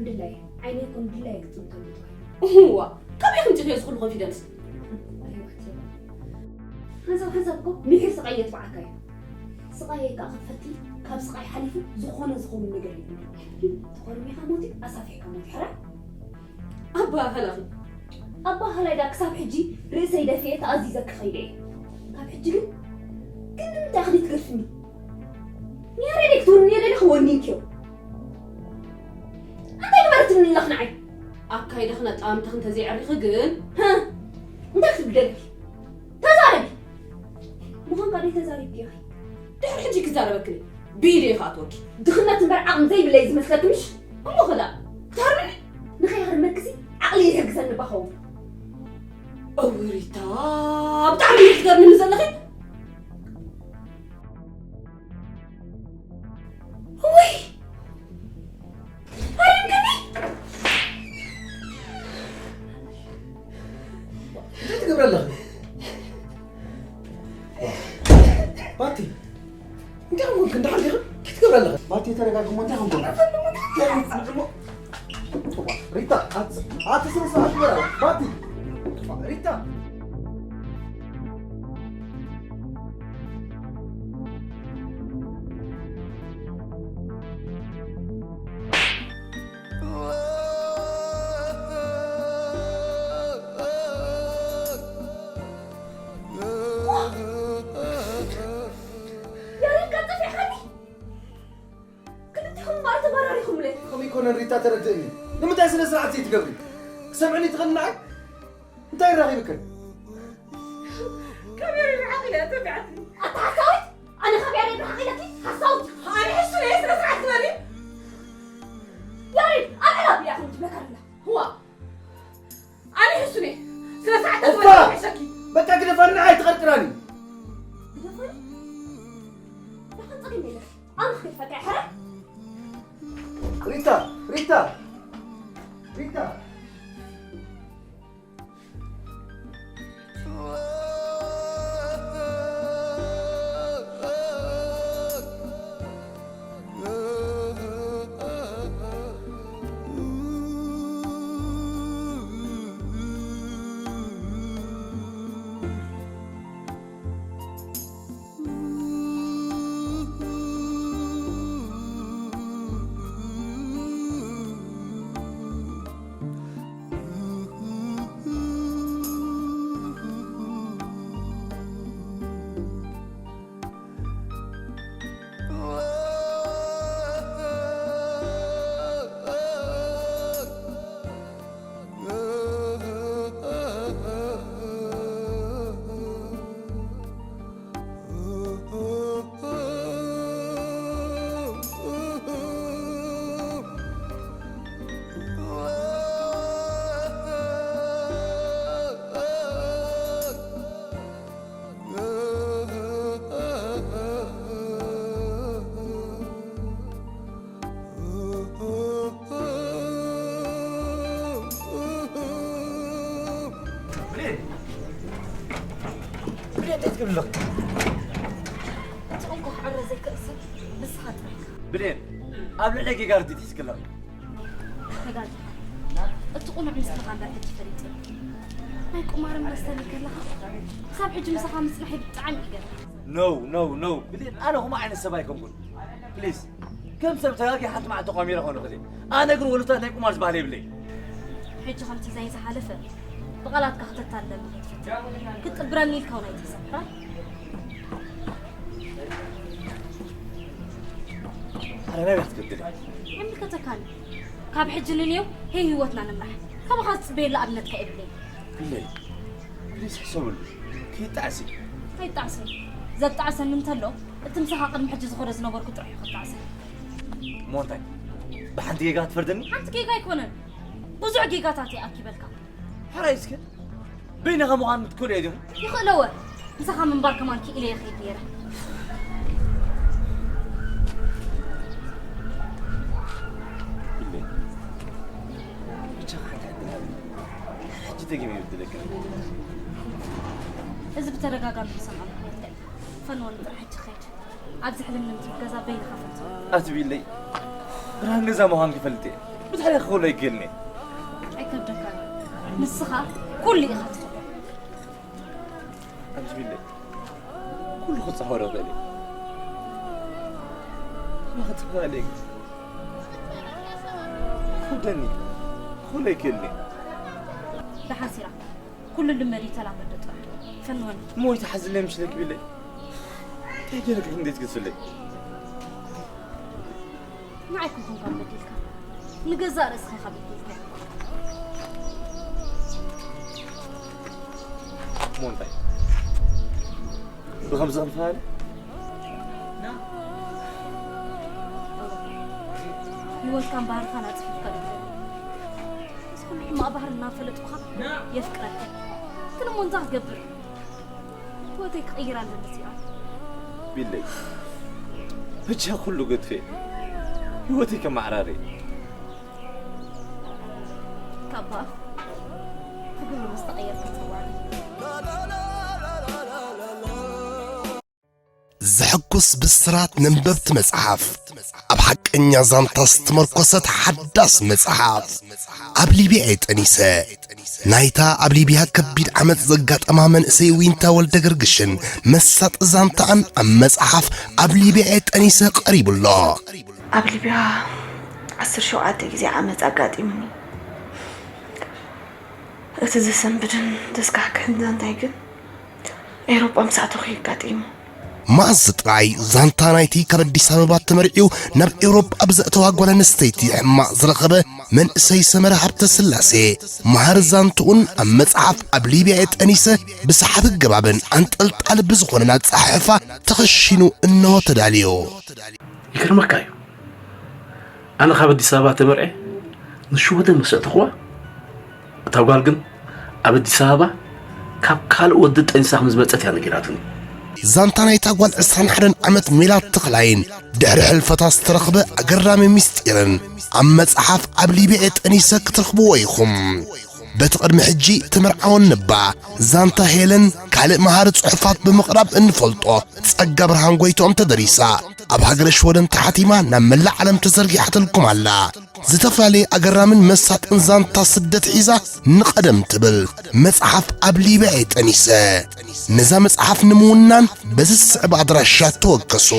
ድላይ ዓይነይ ኮን ድላይ ክትምተሉ ተዋሂቡ። እዋ፣ ካበይ ከምፂእክዮ እዚ ኩሉ ኮንፊደንስ? ኣይዋት። ሓንሳብ ሓንሳብ እኮ ምሒር ስቓይ የጥፍኣካ እዩ። ስቓይ ከኣ ክትፈቲ፣ ካብ ስቓይ ሓሊፉ ዝኾነ ዝኸውን ነገር የብሉን። ተኾርሚኻ ሞት እዩ፣ ኣሳፊሕካ ሞት እዩ። ሕራይ? ኣባህላኺ። ኣባህላይ ዳ ክሳብ ሕጂ ርእሰይ ደፊኤ ተኣዚዘኪ ከይደ እየ። ካብ ሕጂ ግን፣ ግን ንምንታይ ኢኺ ትገድፍኒ? ንያሬደይ ክትውንኒ የለኒ ክወኒንኪዮ። እንታይ ግበርትኒ ኣለኽ ንዓይ? ኣካይዳኽን ኣጠማምታኽን እንተዘይዐሪኺ ግን፣ ህ፣ እንታይ ክትብሊ ደሊኺ? ተዛረቢ። ምዃንካ ደይ ተዛሪብኪ ኢኺ። ድሕሪ ሕጂ ክዛረበክን ብኢደይ ክኣትወኪ። ድኽነት እምበር ዓቕሚ ዘይብለይ ዝመስለኪ ምሽ? እሞ ኸዳ ክትሃርምኒ? ንኸይሃርመክሲ ዓቕሊ ይሕግዘኒ ባኸውን። እውይ ሪታ፣ ብጣዕሚ ኢኺ ትገርምኒ ዘለኺ። እውይ! ኣረምክኒ! እንታይ ትገብሪ ኣለኺ? ባቲ፣ እንታይ ኾንኩ? እንዳሓልካ እንታይ ትገብሪ ኣለኺ? ባቲ፣ ተረጋግሞ፣ እንታይ ኾንኩ? እንታይ ኾንኩ? ሪታ፣ ኣት-፣ ኣቲ ስነ ስርዓት ግበራ። ባቲ፣ ሪታ። ያሬድ፣ ቀልጥፍ ኢኻ። ክልቲኹም እምበኣር ተበራሪኹምለይ። ከምኡ ኣይኮነን ሪታ፣ ተረድእኒ። ንምንታይ ስነ ስርዓት ዘይትገብሪ? ክሰምዕኒ ትኽእሊ ንዓይ? እንታይ ይራኺብክን? ካብ ያሬድ ርሓቕ ኢለ እያ ተቢዓትኒ። ኣታ ሓሳዊት! ኣነ ካብ ያሬድ ርሓቕ ኢለኪ ሓሳዊት! ኣነ ሕሱን እየ፣ ስነ ስርዓት ግበሪ። ያሬድ፣ ኣብ ዕላል እያ ከምኡ ትብለካ ዘላ። ህዋ! ኣነ ሕሱን እየ፣ ስነ ስርዓት እፋ! ግበሪ፣ ይሕሸኪ። በቃ ግደፋኒ፣ ንዓይ ትቐርቅራኒ። ግደፋኒ? ደሓን ጸገም የለን። ኣነ ክገድፈካ እየ፣ ሕራይ? ሪታ! ሪታ! ሪታ! ብሌን! ብሌን፣ እንታይ ትገብሪ ኣለኺ? እቲ እንኮ ክዕረ ዘይክእል ሰብ ንስኻ ጥራይ ኢኻ። ብሌን፣ ኣብ ልዕለይ ጌጋ ርዲት ሒዝኪ ኣለኺ። ተጋጊኻ። እቲ ቁኑዕ ምስልኻ እምበር ሕጂ ፈሊጠ። ናይ ቁማርን መስተን ከለኻ፣ ክሳብ ሕጂ ምሳኻ ምጽናሐይ ብጣዕሚ ይገርም። ኖ፣ ኖ፣ ኖ። ብሌን፣ ኣነ ከምኡ ዓይነት ሰብ ኣይኮንኩን። ፕሊዝ፣ ከም ሰብ ተጋግየ ሓንቲ መዓልቲ ተቋሚረ ክኾን ይኽእል እየ። ኣነ ግን ወለታት ናይ ቁማር ዝበሃል የብለይ። ሕጂ ከምቲ ናይ ዝሓለፈ ብቓላትካ ክተታልለኒ ከይትፈትን። ክትጥብረኒ ኢልካ እውን ኣይትሕሰብ፣ ጥራይ። ኣረ፣ ናበይ ክትከዲ? ኣይምልከተካን። ካብ ሕጂ ንንየው ሄይ ህይወትና ንምራሕ። ካባኻ ዝጽበየሉ ኣብነትካ የብለይ። ብሌን፣ ፕሊዝ ሕሰብሉ። ከይጣዕሲ። ኣይጣዕስን። ዘጣዕሰኒ እንተሎ፣ እቲ ምሳኻ ቅድሚ ሕጂ ዝኾነ ዝነበርኩ ጥራሕ እዩ ክጣዕሰኒ። እሞ እንታይ? ብሓንቲ ጌጋ ትፈርደኒ? ሓንቲ ጌጋ ኣይኮነን። ብዙሕ ጌጋታት እየ ኣኪበልካ። ሕራይ እስከ። በይንኻ ምዃን ትክእሎ እየ ዲኹም? ይኽእሎ እወ። ምሳኻ ምንባር ከማን ክኢለ እየ ክኸይድ ነይረ። ብሌን፣ ብቻኻ ሓንቲ ዕድል ሃብኒ። ሕጂ ደጊመ ይብድለካ። እዚ ብተደጋጋሚ ክሰምዖ ምኽንያት እንታይ እዩ? ፈንወኒ ጥራሕ ሕጂ ክኸይድ። ኣብዚ ሕልምልም ትብል ገዛ በይንኻ ፈንቶ። ኣትቢለይ። ብርሃን ገዛ ምዃን ክፈልጥ እየ። ብታ ኣረ ክብሎ ይክእልኒ። ኣይከብደካ። ንስኻ ኩሉ ኢኻ ትኽእል። ኣንጅቢለ ኩሉ ክጻወሮ ይኽእል እየ። ኣነ ክትፈለኒ ክብደኒ ክብሎ ይክእልኒ። ደሓን ሲራ ኩሉ ልመድ እዩ ተላመዶ ጥራሕ። ፈንወኒ። እሞ ይትሓዝለይ ምሽለኪ ቢለይ። እንታይ ገይረኪ እንዴት ገስለይ? ንዓይ ኮንካ በዲልካ ንገዛእ ርእስኻ ኢኻ በዲልካ። እሞ እንታይ ብኸምዚ ክንፈላለ? ህይወትካን ባህርኻን ኣፅፊፍካ ዶ? ምስ ኩሉ ሕማቕ ባህሪ እናፈለጥኩኻ የፍቅረካ። ግን እሞ እንታይ ክገብር? ህይወተይ ክቕይር ኣለኒ እዚኣ። ቢለይ ብቻ ኩሉ ገድፌ ህይወተይ ከመዓራሪ። ካብ ኣፍ ክብሪ ምስ ተቐየርካ ጽዋዕ። ዘሐጉስ ብስራት ነንበብቲ መጽሓፍ። ኣብ ሓቀኛ ዛንታ ዝተመርኮሰት ሓዳስ መጽሓፍ። ኣብ ሊብያ እየ ጠኒሰ። ናይታ ኣብ ሊብያ ከቢድ ዓመጽ ዘጋጠማ መንእሰይ ዊንታ ወልደ ገርግሽን መሳጢ ዛንታኣን ኣብ መጽሓፍ ኣብ ሊብያ እየ ጠኒሰ ቀሪቡ ኣሎ። ኣብ ሊብያ ዓሰርተ ሸውዓተ ግዜ ዓመጽ ኣጋጢሙኒ። እቲ ዘሰንብድን ዘስካሕክሕን ዛንታይ ግን ኤውሮጳ ምስ ኣተኹ እዩ ኣጋጢሙ። መኣዝ ጥራይ ዛንታ ናይቲ ካብ ኣዲስ ኣበባ ተመርዕዩ ናብ ኤውሮጳ ብዘእተዋ ጓል ኣንስተይቲ ሕማቕ ዝረኸበ መንእሰይ ሰመረ ሃብተስላሴ መሃሪ ዛንትኡን ኣብ መጽሓፍ ኣብ ሊብያ እየ ጠኒሰ ብሰሓቢ ኣገባብን ኣንጠልጣሊ ብዝኾነን ኣጸሓሕፋ ተኸሺኑ እንሆ ተዳልዩ። ይገርመካ እዩ። ኣነ ካብ ኣዲስ ኣበባ ተመርዕየ ንሽወደን ምስ ኣእተኽዋ፣ እታ ጓል ግን ኣብ ኣዲስ ኣበባ ካብ ካልእ ወዲ ጠኒሳ ከም ዝመጸት እያ ነጊራትኒ። ዛንታ ናይታ ጓል ዕስራን ሓደን ዓመት ሜላት ተኽላይን ድሕሪ ሕልፈታ ዝተረኽበ ኣገራሚ ምስጢርን ኣብ መጽሓፍ ኣብ ሊብያ ጠኒሰ ክትረኽብዎ ኢኹም። በቲ ቅድሚ ሕጂ ተመርዓወን እባ ዛንታ ሄለን ካልእ መሃሪ ጽሑፋት ብምቕራብ እንፈልጦ ጸጋ ብርሃን ጎይትኦም ተደሪሳ ኣብ ሃገረ ሽወደን ተሓቲማ ናብ መላእ ዓለም ተዘርጊሓትልኩም ኣላ። ዝተፈላለየ ኣገራምን መሳጥን ዛንታ ስደት ሒዛ ንቐደም ትብል መጽሓፍ ኣብ ሊብያ እየ ጠኒሰ። ነዛ መጽሓፍ ንምውናን በዚ ዝስዕብ ኣድራሻ ተወከሱ።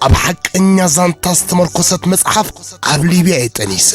ኣብ ሓቀኛ ዛንታ ዝተመርኮሰት መጽሓፍ ኣብ ሊብያ እየ ጠኒሰ።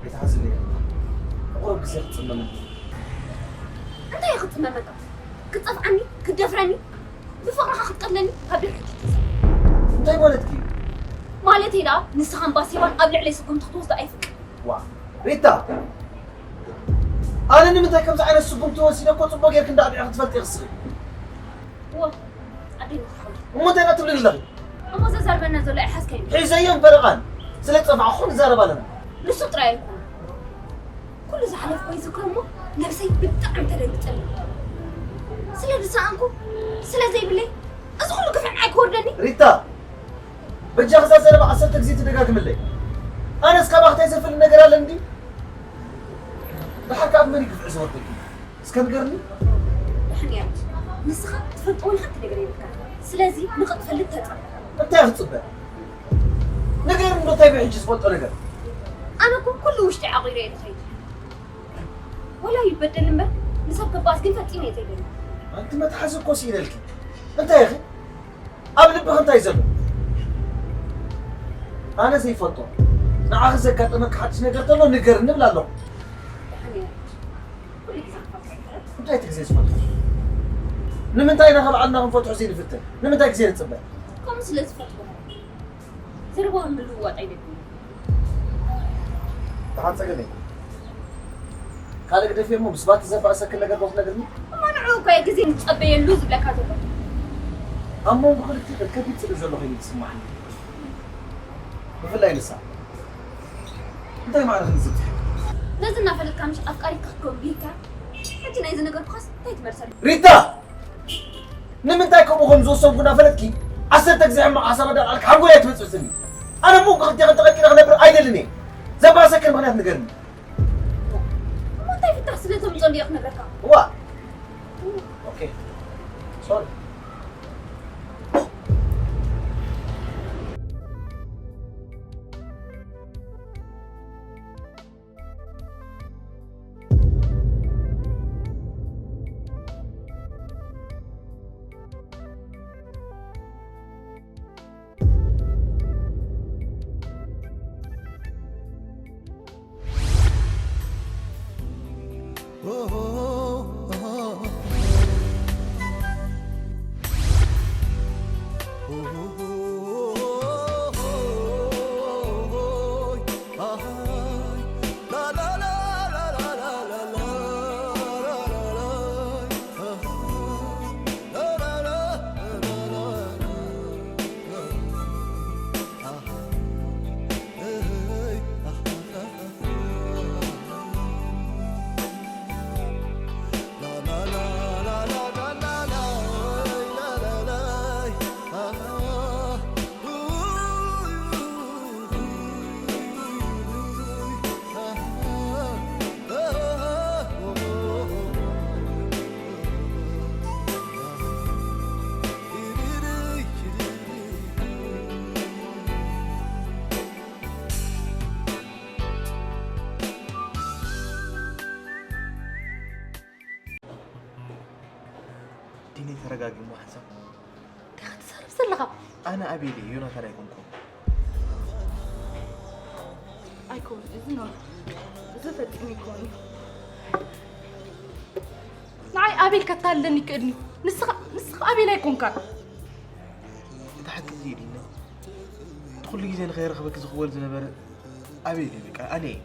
ኣይትሓዝለይ። ቁሩብ ግዜ ክትጽመመኒ። እንታይ እየ ክጽመመካ? ክትጸፍዓኒ? ክትደፍረኒ? ብፍቕርኻ ክትቀትለኒ? ካብ ድሕሪት ክትጽ- እንታይ ማለትኪ እዩ? ማለተይ ደኣ ንስኻን ባሴባን ኣብ ልዕለይ ስጉምቲ ክትወስዱ ኣይፍቅድ። ዋ ሪታ፣ ኣነ ንምንታይ ከምዚ ዓይነት ስጉምቲ ወሲደ እኮ ጽቡቕ ጌርኪ እንዳዕቢዕኺ ትፈልጢ ኢኺ እስኺ። እወ ኣደይ ንኽሓሉ እሞ እንታይ ደኣ ትብልኒ ኣለኺ? እሞ ዘዛርበና ዘሎ ኣይሓዝካዮ። ሒዘዮ እምበር ቃል ስለ ዝጠፋዕኹ ንዛረብ ኣለና። ንሱ ጥራይ ኣይኮነን ኩሉ ዝሓለፍኩ ይዝክሮ እሞ ነብሰይ ብጣዕሚ ተደንግጸኒ። ስለ ዝሰኣንኩ፣ ስለ ዘይብለይ፣ እዚ ኩሉ ግፍዒ ንዓይ ክወርደኒ? ሪታ፣ በጃኺ እዛ ዘረባ ዓሰርተ ግዜ ትደጋግምለይ። ኣነስ ካባኺ እንታይ ዘፍሊ ነገር ኣለኒ ድዩ? ደሓር ከኣ ብመን እዩ ግፍዒ ዝወርደኪ? እስከ ንገርኒ። ደሓን እያ። ንስኻ ትፈልጦ እውን ሓንቲ ነገር የብልካ። ስለዚ ንኽትፈልጥ ተጸበ። እንታይ ክጽበ? ንገርኒ እንዶ እንታይ ብሕጂ ዝፈልጦ ነገር? ኣነ እኮ ኩሉ ውሽጢ ዓቑረ እየ ዝኸይድ። ወላ ይበደል እምበር ንሰብ ክባኣስ ግን ፈጺመ እየ ዘይደሊ። ኣንቲ መትሓዚ እኮ ስኢነልኪ። እንታይ ኢኺ? ኣብ ልብኺ እንታይ ዘሎ? ኣነ ዘይፈልጦ ንዓኺ ዘጋጠመኪ ሓድሽ ነገር ተሎ ንገርኒ እብል ኣለኹ። ደሓን እየ። ኩሉ ግዜ ክፈልጦ እየ። እንታይ እቲ ግዜ ዝፈልጦ? ንምንታይ ኢና ካብ ዓልና ክንፈትሖ ዘይንፍትን? ንምንታይ ግዜ ንጽበ? ከምኡ ስለ ዝፈትዎ። ዘረባ ምልውዋጥ ኣይደልን። ደሓን ጸገመይ። ካልእ ግደፍዮ እሞ፣ ምስ ባቲ ዘባእሰኪ ነገር ዶ ክትነግርኒ? እሞ ንዕኡ እኮ እየ ግዜ ንጸበየሉ ዝብለካ ዘለኹ። ኣብ መንጎ ክልቲኽን ከቢድ ጽልኢ ዘሎ ኮይኑ እዩ ዝስምዓኒ። ብፍላይ ንሳ። እንታይ ማዕረ ክንዝብ? ነዚ እናፈለጥካ ምሽ ኣፍቃሪትካ ክትከውን ብሂልካ፣ ሕጂ ናይ ዝነገርኩኻስ እንታይ ትመልሰሉ? ሪታ! ንምንታይ ከምኡ ከም ዝወሰንኩ እናፈለጥኪ፣ ዓሰርተ ግዜ ሕማቕ ሓሳብ ኣዳልዓልኪ ሓንጎለይ ኣይትበጽብጽኒ። ኣነ እሞ ክልቴኽን ተቐጥቂረ ክነብር ኣይደልን እየ። ዘባሰክን ምኽንያት ንገርኒ። እሞ እንታይ ፍታሕ ስለ ተምጽኦ እንድየ ክነግረካ? እዋ። ኦኬ። ሶሪ። ዲነይ ተረጋጊ እሞ ሓንሳብ። እንታይ ክትዛረብ ዘለኻ? ኣነ ኣቤል እየ፣ ዮናታን ኣይኮንኩን። ኣይኮን፣ እዚ ነው። እዚ ፈጺሙ ኣይኮን። ንዓይ ኣቤል ከታልለኒ ይክእል እዩ። ንስኻ፣ ንስኻ ኣቤል ኣይኮንካን። እቲ ሓቂ እዚ እዩ ዲነይ። እቲ ኩሉ ግዜ ንኸይረኽበኪ ዝኽወል ዝነበረ ኣቤል እዩ፣ በቃ፣ ኣነ እየ።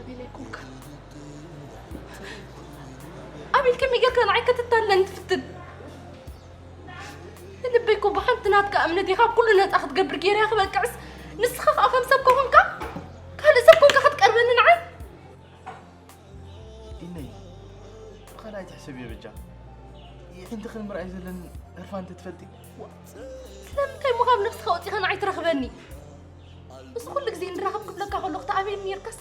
ኣቤል ኣይኮንካን። ኣቤል ከመይ ጌርካ ንዓይ ከተታልለኒ ትፍትን? ንልበይ እኮ ብሓንቲ ናትካ እምነት ኢኻ ኩሉ ነጻ ክትገብር ጌረ እያ ክበቅዕስ፣ ንስኻ ኸኣ ከም ሰብ ከኾንካ፣ ካልእ ሰብ ኮንካ ክትቀርበኒ ንዓይ? ዲነይ፣ ብኻልእ ኣይትሕሰብዮ በጃ። የዒንትኽን ምርኣይ ዘለኒ ህርፋን እንተትፈልጢ። ስለምንታይ እሞ ካብ ነብስኻ ወጺኻ ንዓይ ትረኽበኒ? እዚ ኩሉ ግዜ ንራኸብ ክብለካ ከለኹ ተኣበየኒ ኔርካስ፣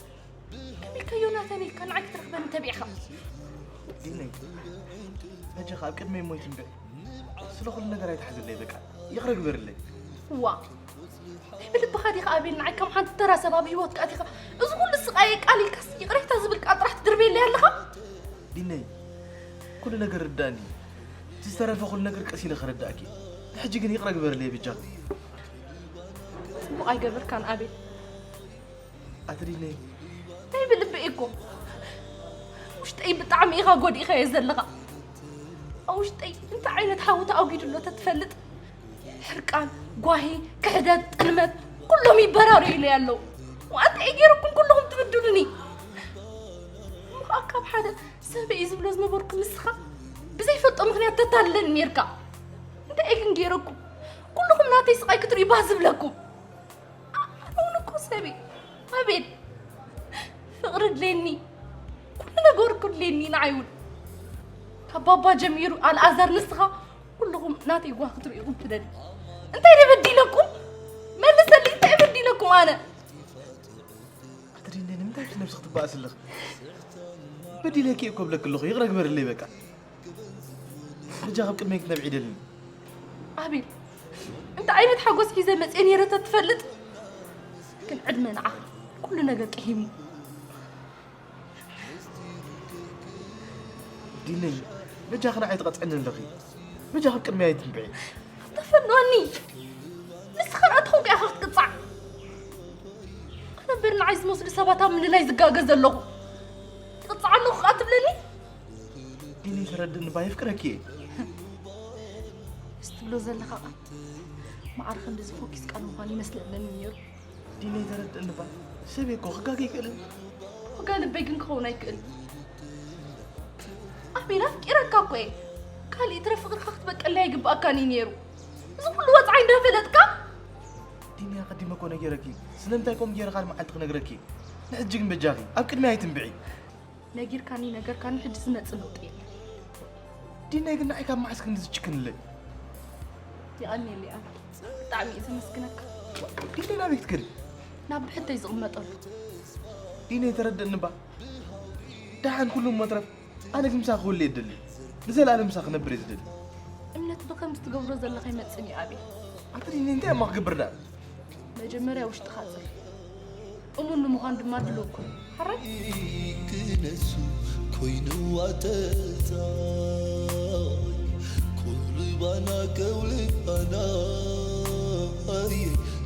ከመይ ኢልካ ዮናታን ኢልካ ንዓይ ክትረኽበኒ ተቢዕኻ? ዲነይ፣ በጃኻ ኣብ ቅድመይ እሞ ይትንብዕ። ስለ ኩሉ ነገር ኣይትሓዝለይ በቃ። ይቕረ ግበርለይ። እዋ፣ ብልብኻ ዲኻ ኣቤል ንዓይ ከም ሓንቲ ተራ ሰብ ኣብ ህይወትካ ኣቲኻ፣ እዚ ኩሉ ስቓይ የቃሊልካስ ይቕሬታ ዝብል ቃል ጥራሕ ትድርብየለይ ኣለኻ? ዲነይ፣ ኩሉ ነገር ርዳእኒ። እቲ ዝተረፈ ኩሉ ነገር ቀስ ኢለ ክረዳእኪ። ንሕጂ ግን ይቕረ ግበርለይ በጃኺ። ጽቡቕ ኣይገበርካን ኣቤል። ኣቲ ዲነይ። እንታይ ብልቢ እኮ። ውሽጠይ ብጣዕሚ ኢኻ ጎዲእኻዮ ዘለኻ። ኣብ ውሽጠይ እንታይ ዓይነት ሓዊ ተኣጒዱ ኣሎ ተትፈልጥ። ሕርቃን፣ ጓሂ፣ ክሕደት፣ ጥልመት፣ ኩሎም ይበራረዩለይ ኣለዉ። ዋንተ እየ ገይረኩም ኩልኹም ትብድሉኒ። እሞ ኸኣ ካብ ሓደ ሰብ እየ ዝብሎ ዝነበርኩ ንስኻ ብዘይፈልጦ ምኽንያት ተታልለኒ ኔርካ። እንታይ እየ ግን ገይረኩም? ኩልኹም ናተይ ስቓይ ክትርእዩ ባህ ዝብለኩም። ኣነ እውን እኮ ሰብ እየ። ኣቤል፣ ፍቕሪ ድሌኒ፣ ኩሉ ነገር እኮ ድሌኒ። ንዓይ እውን ካብ ባባ ጀሚሩ ኣልኣዛር ንስኻ ኩልኹም ናተይ ጓህ ክትርእዩኹም ትደሊ። እንታይ ደይ በዲለኩም? መልሰልኝ፣ እንታይ በዲለኩም ኣነ? ኣትሪኒ ንምንታይ ነብስኺ ትበኣሲ ኣለኺ? በዲለኪ እኮ ብለኪ ኣለኹ፣ ይቕረ ግበርለይ በቃ። በጃ ካብ ቅድመይ ክትነብዒ ደልኒ። ኣቤል፣ እንታይ ዓይነት ሓጎስ ሒዘ መፅየ ነይረ ተትፈልጥ። ግን ዕድመ ንዓኻ ኩሉ ነገር ቅሂሙ። ዲነይ፣ በጃኺ ንዓይ ትቐፅዕኒ ኣለኺ። በጃ ካብ ቅድመይ ኣይትንብዒ። ተፈንዋኒ። ንስኻ ርኣትኹም ኢኻ ክትቅፃዕ። ከነበር ንዓይ ዝመስሉ ሰባት ኣብ ምልላይ ዝጋገ ዘለኹ። ትቕፃዕ ኣለኹ ከኣ ትብለኒ? ዲነይ ተረድእኒ እባ የፍቅረኪ እየ። እስትብሎ ዘለኻ ቃል መዓር ክንድዚ ፎኪስ ቃል ምዃኑ ይመስለለኒ ነይሩ። ዲነይ ተረድእኒ እባ ሰብ እኮ ክጋገ ይክእልን። ዋጋ ልበይ ግን ክኸውን ኣይክእልን። ኣቤል ኣፍቂረካ እኮ እየ። ካሊእ ትረ ፍቕርካ ክትበቀለይ ኣይግባኣካን እዩ ነይሩ። እዚ ኩሉ ወፅዓይ እንዳፈለጥካ ዲነይ ኣቐዲመ እኮ ነጊረኪ። ስለምንታይ ከምኡ ገይረ ካልእ መዓልቲ ክነግረኪ? ንሕጂ ግን በጃኺ ኣብ ቅድመይ ኣይትንብዒ። ነጊርካኒ ነገርካኒ ሕጂ ዝመፅእ ለውጢ የለን። ዲነይ ግን ንዓይ ካብ መዓስ ክንዲ ዝጭክንለይ? ይቐንየለይ ኣቤል፣ ብጣዕሚ እየ ዘመስግነካ። ዲነይ ናበይ ክትከዲ? ናብ ብሕተይ ዝቕመጠሉ። ዲነይ ተረድእኒ እባ። ደሓን ኩሉ መትረፍ ኣነ ግን ምሳኺ ክህሉ እየ ዝደሊ። ንዘለኣለም ምሳኺ ክነብር እየ ዝደሊ። እምነት ብኸምዚ ትገብሮ ዘለኻ ይመፅእን እዩ ኣቤል። ኣቲ ዲነይ እንታይ እሞ ክገብር ደኣ? መጀመርያ ውሽጥኻ ፅር። እሙን ንምዃን ድማ ድልው ኩን። ሓራይ? ክነሱ ኮይንዋ ተዛይ ከውልባና ከውልባና